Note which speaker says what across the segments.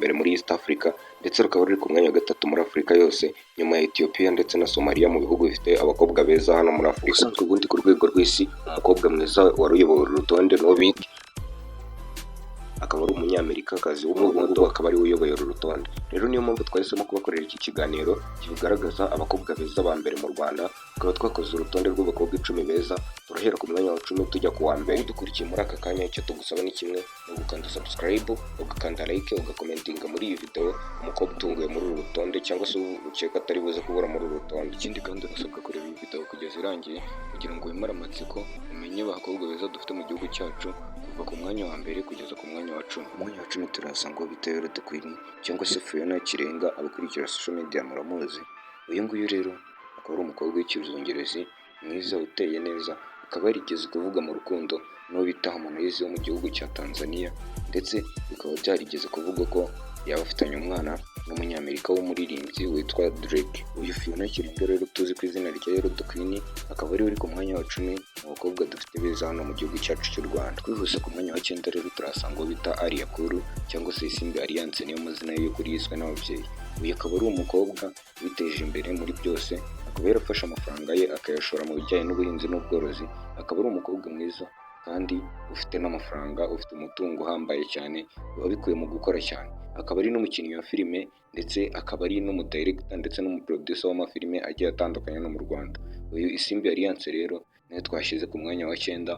Speaker 1: mbere muri East Africa, ndetse rukaba ruri ku mwanya wa gatatu muri Afurika yose, nyuma ya Ethiopia ndetse na Somalia, mu bihugu bifite abakobwa beza hano muri Afurika. Ubusanzwe ubundi ku rwego rw'isi, umukobwa mwiza wari uyoboye uru rutonde n'uwo bita, akaba ari Umunyamerikakazi w'umuhondo, akaba ariwe uyoboye uru rutonde. Rero niyo mpamvu twahisemo kubakorera iki kiganiro kigaragaza abakobwa beza ba mbere mu Rwanda. Tukaba twakoze urutonde rw'abakobwa 10 beza, turahera ku mwanya wa 10 tujya ku wa mbere. Dukurikiye muri aka kanya, icyo tugusaba ni kimwe, ni ugukanda subscribe, ugakanda like, ugacommentinga muri iyi video umukobwa utunguye muri uru rutonde, cyangwa se ukeka atari buze kubura muri uru rutonde. Ikindi kandi, urasabwa kureba iyi video kugeza irangiye kugira ngo wimare amatsiko, umenye abakobwa beza dufite mu gihugu cyacu, kuva ku mwanya wa mbere kugeza ku mwanya wa 10. Umwanya wa 10 turahasanga uwo bita Yolo The Queen, cyangwa se Fiona Kirenga. Abakurikira social media muramuzi. Uyu nguyu rero akaba ari umukobwa w'ikizungerezi, mwiza, uteye neza, akaba yarigeze kuvuga mu rukundo n'uwo bita Harmonize wo mu gihugu cya Tanzania, ndetse bikaba byarigeze kuvuga ko yaba afitanye umwana n'Umunyamerika w'umuririmbyi witwa Drake. Uyu Fiona Kirenga rero tuzi ku izina rya Yolo The Queen, akaba ari uri ku mwanya wa 10 mu bakobwa dufite beza hano mu gihugu cyacu cy'u Rwanda. Twihuse, ku mwanya wa cyenda rero turahasanga uwo bita Alliah Cool, cyangwa se Isimbi Alliance, niyo mazina ye y'ukuri yiswe n'ababyeyi. Uyu akaba ari umukobwa witeje imbere muri byose, akaba yarafashe amafaranga ye akayashora mu bijyanye n'ubuhinzi n'ubworozi. Akaba ari umukobwa mwiza kandi ufite n'amafaranga, ufite umutungo uhambaye cyane wabikuye mu gukora cyane. Akaba ari n'umukinnyi wa filime, ndetse akaba ari n'umudirector ndetse n'umuproducer w'amafilime agiye atandukanye no mu Rwanda. Uyu Isimbi Alliance rero niwe twashyize ku mwanya wa cyenda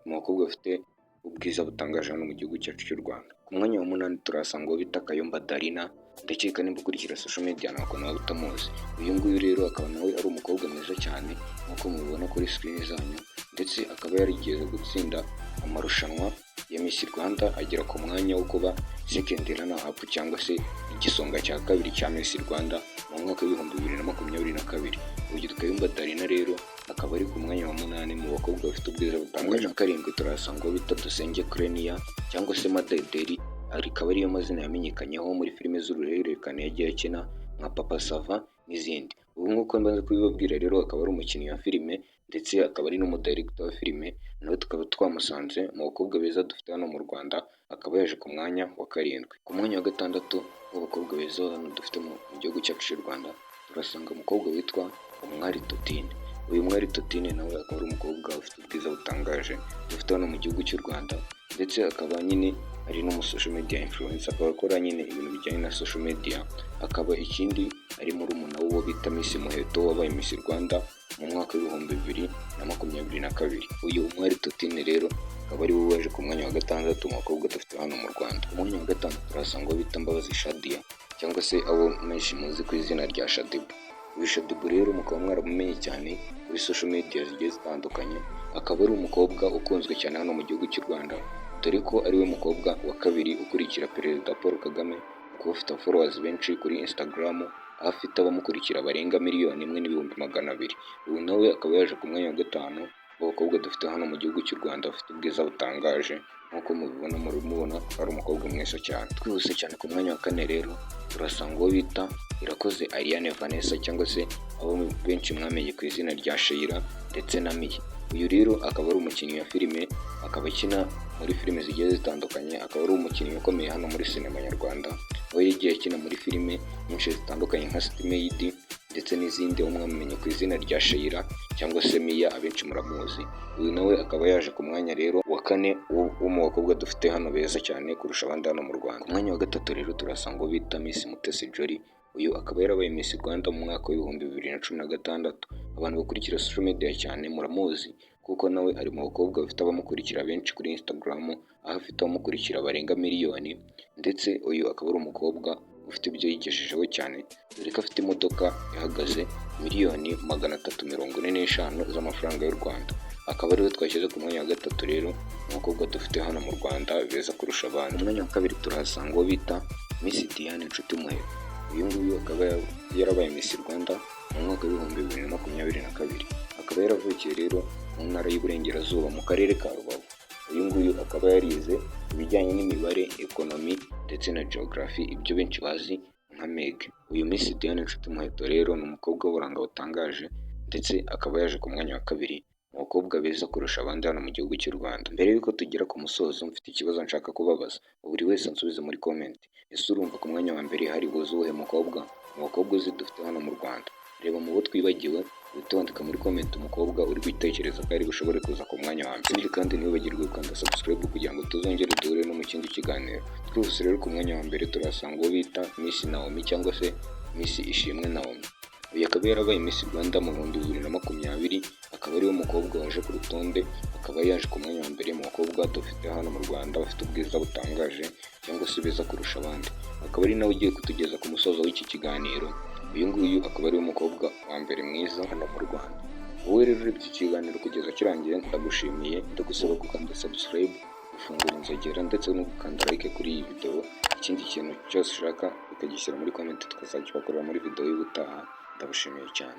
Speaker 1: mu bakobwa bafite ubwiza butangaje hano mu gihugu cyacu cy'u Rwanda. Ku mwanya wa munani turahasanga uwo bita Kayumba Darina. Ndakeka nimba ukurikira social media ntabwo nawe utamuzi. Uyu nguyu rero akaba nawe ari umukobwa mwiza cyane nk'uko mubibona kuri screen zanyu, ndetse akaba yarigeze gutsinda amarushanwa ya Miss Rwanda, agera ku mwanya wo kuba second runner up, cyangwa se igisonga cya kabiri cya Miss Rwanda mu mwaka w'2022. Uyu Kayumba Darina rero akaba ari ku mwanya wa munani mu bakobwa bafite ubwiza butangaje. Mwanya wa karindwi turahasanga uwo bita Dusenge Clenia, cyangwa se Madederi, akaba ariyo mazina yamenyekanyeho muri filime z'uruhererekane yagiye akina nka Papa Sava n'izindi. Ubu nk'uko mbaze kubibabwira rero, akaba ari umukinnyi wa filime, ndetse akaba ari n'umudirector wa filime. Nawe tukaba twamusanze mu bakobwa beza dufite hano mu Rwanda, akaba yaje ku mwanya wa karindwi. Ku mwanya wa gatandatu w'abakobwa beza hano dufite mu gihugu cyacu cy'u Rwanda, turasanga umukobwa witwa Umwari Totine. Uyu Mwari Totine nawe akaba ari umukobwa ufite ubwiza butangaje dufite hano mu gihugu cy'u Rwanda, ndetse akaba nyine ari no mu social media influencer, akaba akora nyine ibintu bijyanye na social media. Akaba ikindi ari murumuna w'uwo bita Miss Muheto wabaye Miss Rwanda mu mwaka w'2022. Uyu Umwari Totine rero akaba ari we waje ku mwanya wa gatandatu mu bakobwa dufite hano mu Rwanda. Ku mwanya wa gatanu turahasanga uwo bita Mbabazi Shadia, cyangwa se abo menshi muzi ku izina rya Shaddyboo. Uyu Shaddyboo rero mukaba mwaramumenye cyane kuri social media zigiye zitandukanye, akaba ari umukobwa ukunzwe cyane hano mu gihugu cy'u Rwanda, dore ko ariwe mukobwa wa kabiri ukurikira Perezida Paul Kagame kuba afite followers benshi kuri Instagram, aho afite abamukurikira barenga 1,200,000. Uyu nawe akaba yaje ku mwanya wa gatanu w'abakobwa dufite hano mu gihugu cy'u Rwanda bafite ubwiza butangaje. Nk'uko mubibona, murabimubona ko ari umukobwa mwiza cyane. Twihuse cyane, ku mwanya wa kane rero turasanga uwo bita Irakoze Ariane Vanessa, cyangwa se abo benshi mwamenye ku izina rya Sheila ndetse na Mia. Uyu rero akaba ari umukinnyi wa filime, akaba akina muri filime zigiye zitandukanye, akaba ari umukinnyi ukomeye hano muri sinema nyarwanda, aho yagiye akina muri filime nyinshi zitandukanye nka City Maid ndetse n'izindi, aho mwamenye ku izina rya Sheila cyangwa se Mia, abenshi muramuzi. Uyu nawe akaba yaje ku mwanya rero wa kane wo mu bakobwa dufite hano beza cyane kurusha abandi hano mu Rwanda. Ku mwanya wa gatatu rero turasanga uwo bita Miss Mutesi Jolly. Uyu akaba yarabaye Miss Rwanda mu mwaka w'2016. Abantu bakurikira social media cyane muramuzi, kuko nawe ari mu bakobwa bafite abamukurikira benshi kuri Instagram, aho afite abamukurikira barenga miliyoni. Ndetse uyu akaba ari umukobwa ufite ibyo yigejejeho cyane, dore ko afite imodoka ihagaze miliyoni 345 z'amafaranga y'u Rwanda. Akaba ariwe twashyize ku mwanya wa gatatu rero mu bakobwa dufite hano mu Rwanda beza kurusha abandi. Ku mwanya wa kabiri turahasanga uwo bita Miss Diane Nshuti Muheto. Uyu nguyu akaba yarabaye Miss Rwanda mu mwaka w'2022, akaba yaravukiye rero mu Ntara y'Iburengerazuba, mu Karere ka Rubavu. Uyu nguyu akaba yarize ibijyanye n'imibare, economy ndetse na geography, ibyo benshi bazi nka MEG. Uyu Miss Diane Nshuti Muheto rero ni umukobwa w'uburanga butangaje, ndetse akaba yaje ku mwanya wa kabiri mu mu bakobwa beza kurusha abandi hano mu gihugu cy'u Rwanda. Mbere y'uko tugera ku musozo, mfite ikibazo nshaka kubabaza, buri wese ansubize muri comment. Ese urumva ku mwanya wa mbere hari buze uwuhe mukobwa mu bakobwa uzi dufite hano mu Rwanda? Reba mu bo twibagiwe, uhite wandika muri comment umukobwa uri gutekereza ko ari bushobore kuza ku mwanya wa mbere. Ikindi kandi, ntiwibagirwe gukanda subscribe kugira ngo tuzongere duhure no mu kindi kiganiro. Twihuse rero, ku mwanya wa mbere turahasanga uwo bita Miss Naomi cyangwa se Miss Ishimwe Naomi. Uyu akaba yarabaye Miss Rwanda mu 2020, akaba ariwe mukobwa waje ku rutonde, akaba yaje ku mwanya wa mbere mu bakobwa dufite hano mu Rwanda bafite ubwiza butangaje cyangwa se beza kurusha abandi. Akaba ari nawe ugiye kutugeza ku musozo w'iki kiganiro. Uyu nguyu akaba ariwe mukobwa wa mbere mwiza hano mu Rwanda. Wowe rero urebye iki kiganiro kugeza kirangiye, ndagushimiye, ndagusaba gukanda subscribe, gufungura inzogera ndetse no gukanda like kuri iyi video. Ikindi kintu cyose ushaka ukagishyira muri comment, tukazakibakorera muri video y'ubutaha. Ndagushimiye cyane.